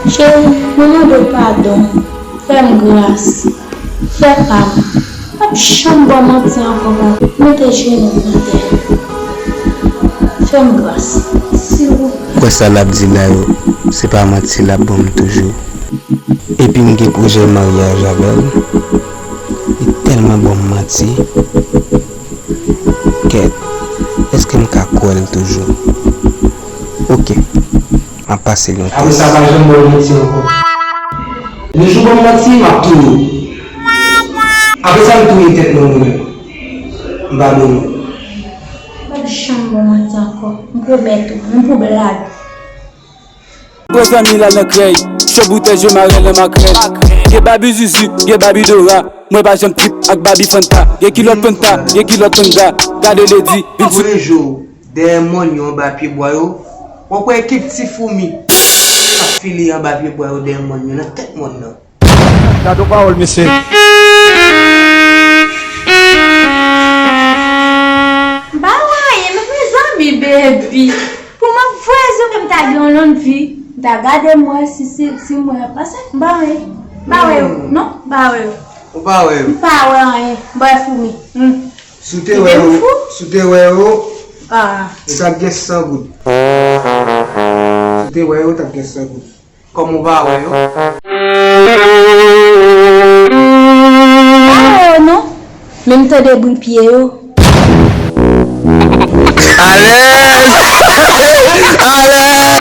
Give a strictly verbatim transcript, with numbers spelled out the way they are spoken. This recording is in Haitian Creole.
Cheri, mwen mande w padon. Fè m gras. Frè pa m, p ap janm ba w manti ankò, papa. Mete jenou w nan tè. Fè m gras, silvouplè. Kwè sa l ap di la yo, se pa manti l ap ban m toujou. Epi m gen pwojè maryaj avè l. Li tèlman ban m manti. Kèt, èske m ka kwè l toujou? Oke, m ap pase l yon tès. Apre sa, pa janm ba w manti ankò. Lejou ban m manti, m ap touye w. Apre sa, m touye tèt mwen mwen menm. M pa dòmi. M p ap janm ba w manti ankò. M pwomèt ou, menm pou blag. Gwo zanmi l al nan krèy, cho boutèy je marèl nan makrèl. Gen Babi Zuzu, gen Babi Dora. Mwen pa janm trip ak Babi Fanta. Gen kilòt Fanta, gen kilòt Fanta. Gade Lady, vin sou. Gwo lejou, dèyè mòn yo anba pye bwa yo. W ap wè kèk ti foumi k ap file anba pye bwa yo dèyè mòn yo, nan tèt mòn nan. Gade yon pawòl, mesye. M pa wè anyen, men mezanmi, baby. Pou m ap voye zye m, m ta gen yon lòt vi. M ta gade m wè si se, si m wè. Paske m pa wè. M pa wè yo. Non, m pa wè yo. Ou pa wè yo? M pa wè anyen. M pa wè foumi. Hmm. Si w te wè yo, si w te wè yo, ah, yo t ap gen san goud. Si w te wè yo, yo t ap gen san goud. Kòm ou pa wè yo. Pa wè yo non, men m tande bri pye yo. Alèz! Alèz!